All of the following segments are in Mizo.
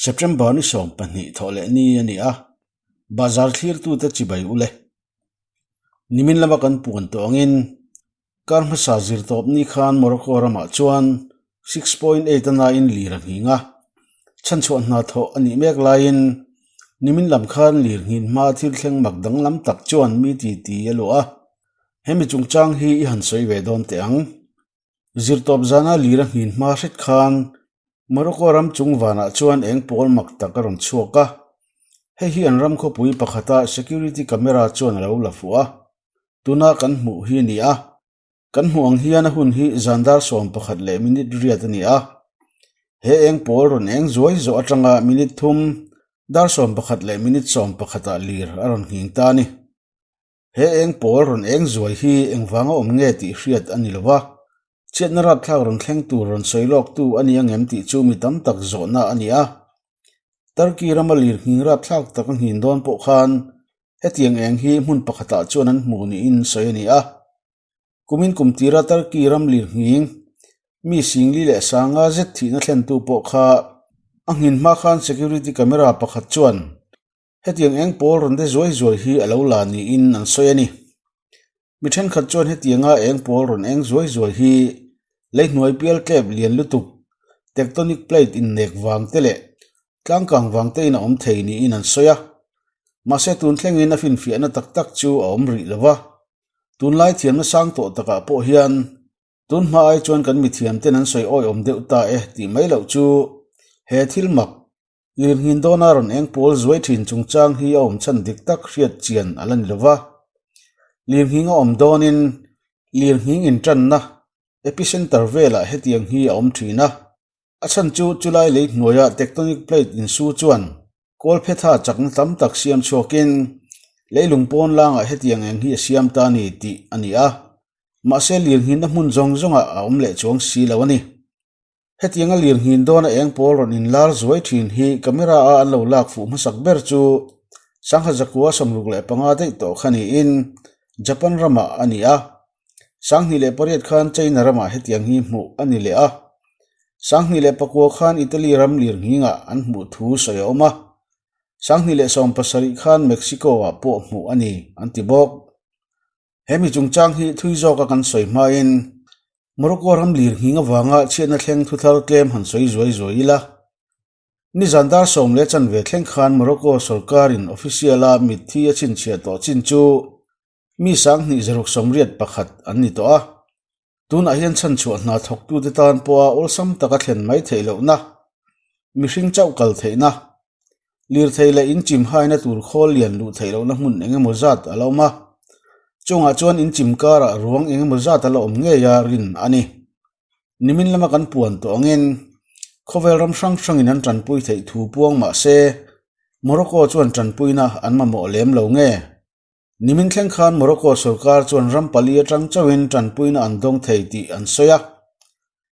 September ni 12 thawh leh ni a ni a, Bazar thlirtute chibai u le. Nimin lama kan puan tawh angin kar hmasa zirtawp ni khan Morocco ramah chuan 6.8 a nain lir a nghing a, chhanchhuah hna thawh a nih mek laiin nimin lam khan lir nghin hma thil thleng mak danglam tak chuan mi titi a luah a, hemi chungchang hi i han sawi ve dawn teh ang. Zirtawp zana lir a nghin hma hret khan Morocco ram chung vanah chuan eng pawl mak tak a rawn chhuak a, hei hi an ram khawpui pakhata security camera chuan a lo la fuh a, tuna kan hmuh hi a ni a. Kan hmuh ang hian a hun hi zan dar 11 leh minute riat a ni a. He eng pawl rawn eng zuai zawh atanga minute thum dar 11 leh minute 11 ah lir a rawn nghing ta a ni. He eng pawl rawn eng zuai hi engvanga awm nge tih hriat a ni lo va, chhiatna rapthlak rawn thleng tur rawn sawi lawktu a ni angem tih chu mi tam tak zawhna a ni a. Turkey rama lir nghing rapthlak tak a nghin dawn pawh khan hetiang eng hi hmun pakhatah chuan an hmu niin sawi a ni a. Kumin kum tira Turkey ram lir nghing mi singli leh sanga zet thihna thlentu pawh kha a nghin hma khan security camera pakhat chuan Hetiang eng pawl rawn de zuai zuai hi a lo la niin an sawi a ni. Mi thenkhat chuan hetianga eng pawl rawn eng zuai zuai hi leihnuai pial tlep lian lutuk, tectonic plate innek vang te leh tlangkang vang tein a awm thei niin an sawi a. Mahse tun thlengin a finfiahna tak tak chu a awm rih lo va. Tunlai thiamna sang tawh takah pawh hian tun hma ai chuan kan mithiam ten an sawi awiawm deuh ta e tih mai loh chu he thil mak Lirnghin dawna rawn eng pawl zuai thin chungchang hi a awm chhan dik tak hriat chian a la ni lo va. Lirnghing a awm dawnin lirnghing intanna epicenter velah hetiang hi a awm thin a. A chhan chu chulai lei hnuaia tectonic plate insu chuan kawlphetha chakna tam tak siam chhuakin leilung pawn langah hetiang eng hi a siam ta a ni tih a ni a. Mahse lirnghinna hmun zawng zawngah a awm leh chuang si lo a ni. Hetianga lirnghin dawna eng pawl rawn inlar zuai thin hi camera a an lo lak fuh hmasak ber chu Sangha Zakua 65 daih tawh kha niin Japan ramah a ni a. 2008 khan China ramah hetiang hi hmuh a ni leh a. 2009 khan Italy ram lirnghingah an hmuh thu sawi a awm a. 2017 khan Mexico ah pawh hmuh a ni an ti bawk. Hemi chungchang hi thui zawka kan sawi hmain Morocco ram lir nghing avanga chhiatna thleng thuthar tlem han sawi zuai zuai ila. Nizan dar sawm leh chanve thleng khan Morocco sorkarin official-a mitthi a chhinchhiah tawh chin chu mi 2181 an ni tawh a. Tunah hian chhanchhuah hna thawktute tan pawha awlsam taka thlen mai theih lohna, mihring chauh kal theihna, lirthei leh inchim haina tur khawl lian luh theih lohna hmun eng emaw zat a la awm a, chungah chuan inchim karah ruang eng emaw zat a la awm ngei a rin a ni. Nimin lama kan puan tawh angin khawvel ram hrang hrangin an tanpui theih thu puang mah se Morocco chuan tanpuina an mamawh lem lo nge? Nimin thleng khan Morocco sorkar chuan ram pali atang chauhin tanpuina an dawng thei tih an sawi a.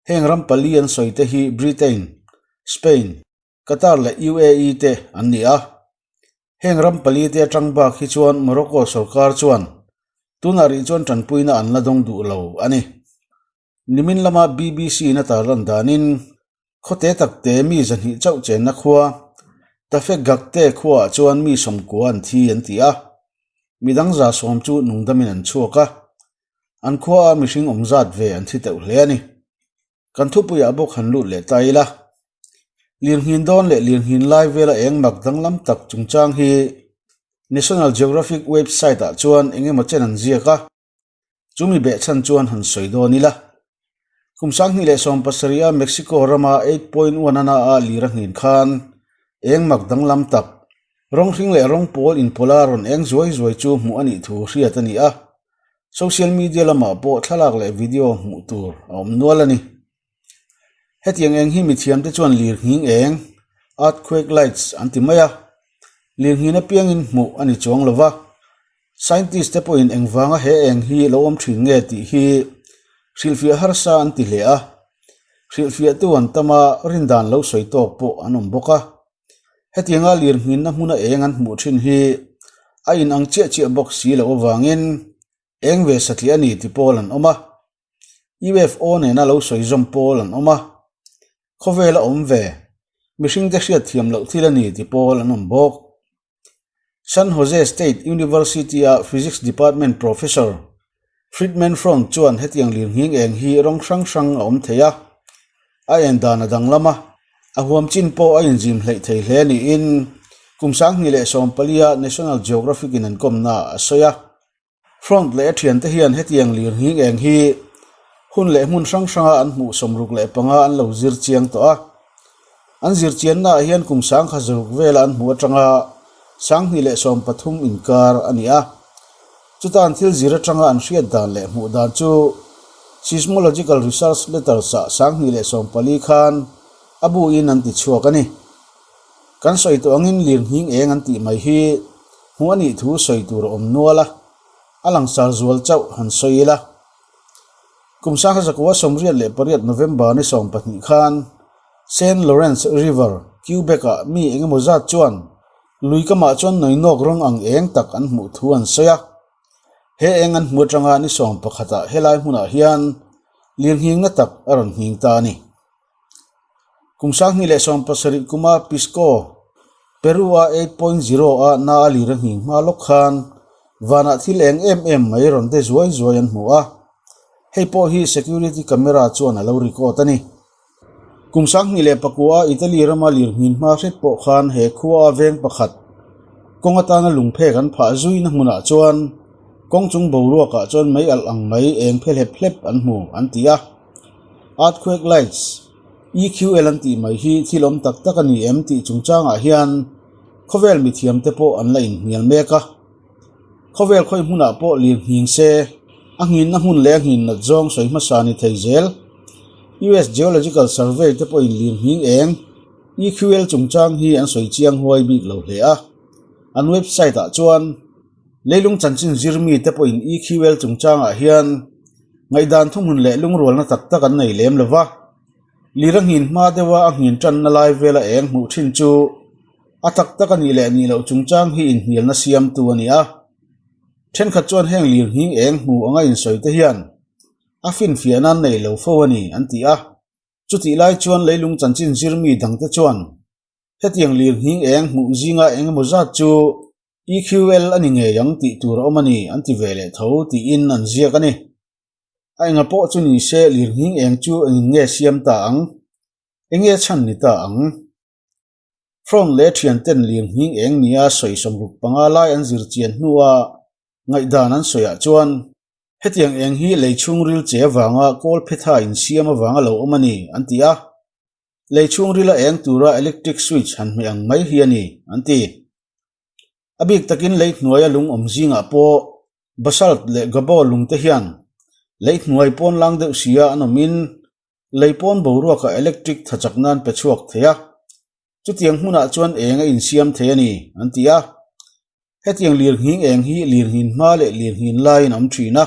Heng ram pali an sawi te hi Britain, Spain, Qatar leh UAE te an ni a. Heng ram pali te atang bak hi chuan Morocco sorkar chuan tunah rih chuan tanpuina an la dawng duh lo a ni. Nimin lama BBC in a tarlan danin khawte takte mi zahnih chauh chenna khua Tafekgakte khuaah chuan mi sawmkua an thi an ti a, midang za sawm chu nungdamin an chhuak a, an khuaa mihring awm zat ve an thi teuh hle a ni. Kan thupuiah bawk han lut leh ta ila. Lirnghin dawn leh lirnghin lai vela eng mak danglam tak chungchang hi National Geographic website-ah chuan eng emaw chen an ziak a. Chumi behchhan chuan han sawi dawn ila. Kum 2017 a Mexico rama 8.1 ana a lir a nghin khan eng mak danglam tak, rawng hring leh rawng pawl inpawlh a rawn eng zuai zuai chu hmuh a nih thu hriat a ni a. Social media lamah pawh thlalak leh video hmuh tur a awm nual a ni. Hetiang eng hi mithiamte chuan lirnghing eng, earthquake lights, an ti mai a. Lirnghin apiangin hmuh a ni chuang lo va. Scientist te pawhin engvanga he eng hi lo awm thin nge tih hi hrilhfiah harsa an ti hle a. Hrilhfiahtu an tam a, rindan lo sawi tawk pawh an awm bawk a. Hetianga lirnghinna hmuna eng an hmuh thin hi a inang chiah chiah bawk si loh avangin eng ve satliah a ni ti pawl an awm a. UFO nena lo sawi zawm pawl an awm a, khawvela awm ve. mihringte hriatthiam loh thil a ni ti pawl an awm bawk. San Jose State University-a Physics Department Professor Friedman Front chuan hetiang lirnghing eng hi rawng hrang hrang a awm thei a, a en dan a danglam a, a huam chin pawh a inzim hleih thei hle niin kum 2014-a National Geographic-in an kawmnaah a sawi a. Front leh a thiante hian hetiang lirnghing eng hi hun leh hmun hrang hranga an hmuh 65 an lo zir chiang tawh a. An zir chiannaah hian kum 1006 vela an hmuh atanga 2013 inkar a ni a. Chuta an thil zir atanga an hriat dan leh hmuh dan chu Seismological Research Letters-ah 2014 khan a buin an ti chhuak a ni. Kan sawi tawh angin lirnghing eng an tih mai hi hmuh a nih thu sawi tur a awm nual a, a langsar zual chauh han sawi ila. Kum 1988 November ni 12 khan Saint Lawrence River, Quebec-ah mi eng emaw zat chuan lui kamah chuan nawinawk rawng ang eng tak an hmuh thu an sawi a. He eng an hmu atanga ni 11 ah helai hmunah hian lirnghing na tak a rawn nghing ta a ni. Kum 2017 kuma Pisco, Peru-a 8.0 a na a lir a nghing hma lawk khan vanah thil eng em em mai rawn de zuai zuai an hmu a, hei pawh hi security camera chuan a lo record a ni. Kum 2009 a Italy rama lir nghin hma hret pawh khan he khua a veng pakhat kawng atana lungphek an phah zuina hmunah chuan kawng chung boruakah chuan mei alh ang mai eng phe hlep hlep an hmu an ti a. Earthquake Lights, EQL an tih mai hi thil awm tak tak a ni em tih chungchangah hian khawvel mithiamte pawh an la inhnial mek a. Khawvel khawi hmunah pawh lir nghing se, a nghinna hmun leh a nghin nat zawng sawi hmasa ni thei zel. US Geological Survey te pawhin lir nghing eng EQL chungchang hi an sawi chiang huai bik lo hle a. An website ah chuan leilung chanchin zirmi te pawhin EQL chungchangah hian Ngaihdan thuhmun leh lungrualna tak tak an nei lem lo va, lir a nghin hma deuha a nghin tanna lai vela eng hmuh thin chu a tak tak a nih leh nih loh chungchang hi inhnialna siamtu a ni a. Thenkhat chuan heng lir nghing eng hmu anga insawi te hian a finfiah nan nei lo fo a ni an ti a. Chutih lai chuan leilung chanchin zirmi dangte chuan hetiang lir nghing eng hmuh zinga eng emaw zat chu EQL a ni ngei ang tih tur a awm a ni an ti ve leh tho tiin an ziak a ni. A enga pawh chu ni se lirnghing eng chu engin nge siam ta ang? Enge chhan ni ta ang? Front leh thianten lirnghing eng nia sawi 65 lai an zir chian hnua ngaihdan an sawiah chuan hetiang eng hi lei chhungril che avanga kawl phetha insiam avanga lo awm a ni an ti a. Lei chhungrila eng tura electric switch han hmeh ang mai hi a ni an ti. A bik takin lei hnuaia lung awm zingah pawh basalt leh gabbro lung te hian lei hnuai pawn lang deuh sia an awmin lei pawn boruakah electric tha chak nan pe chhuak thei a, chutiang hmunah chuan eng a insiam thei a ni, an ti a. Hetiang lirnghing eng hi lirnghin hma leh lirnghin laiin a awm thin a,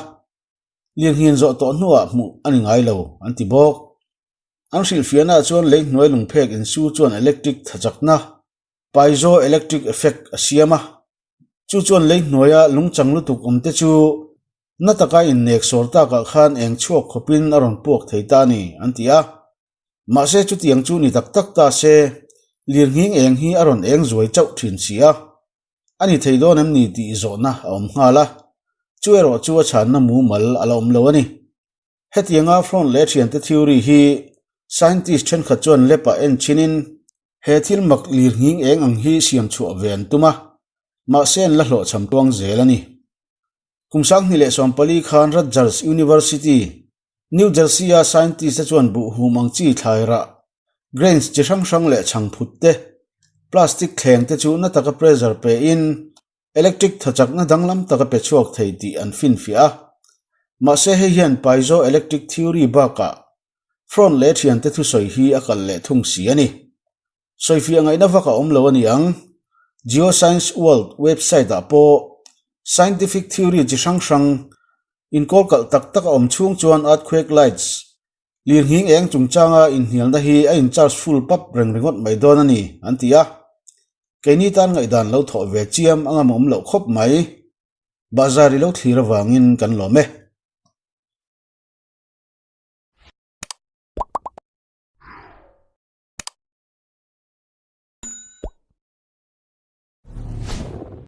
lirnghin zawh tawh hnuah hmuh a ni ngai lo, an ti bawk. An hrilhfiahnaah chuan lei hnuai lungphek insu chuan electric tha chakna Piezo electric effect a siam a, chu chuan lei hnuaia lungchang lutuk awm te chu na taka innek sawr takah khan eng chhuak khawpin a rawn puak thei ta a ni, an ti a. Mahse chutiang chu ni tak tak ta se, lirnghing eng hi a rawn eng zuai chauh thin si a. A ni thei dawn em ni tih zawhna a awm nghal a, chu erawh chu a chhanna mumal a la awm lo a ni. Hetianga front leh thiante theory hi scientist thenkhat chuan lab ah en chinin he thil mak lirnghing eng ang hi siam chhuah ve an tum a, mahse an la hlawhchham tuang zel a ni. Kum 2014 khan Rutgers University, New Jersey-a scientist te chuan buhhum ang chi thlai rah, grains chi hrang hrang leh chhangphut te, plastic thleng te chu na taka pressure pe in, Electric thachakna danglam tak a pe chhuak thei tih an finfiah a. Mahse hei hian piezo electric theory bakah front leh thiante thusawi hi a kalh leh thung si a ni. Sawifiah ngaihna vak a awm lo a ni ang. Geoscience World website ah pawh scientific theory chi hrang hrang inkawl kalh tak tak a awm chhung chuan earthquake lights, Lirnghing eng chungchanga inhnialna hi a in charge full pap reng ringawt mai dawn a ni, an ti a. Keini tan ngaihdan lo thawh ve chiam a ngamawm loh khawp mai. Bahzar i lo thlir avangin kan lawm e.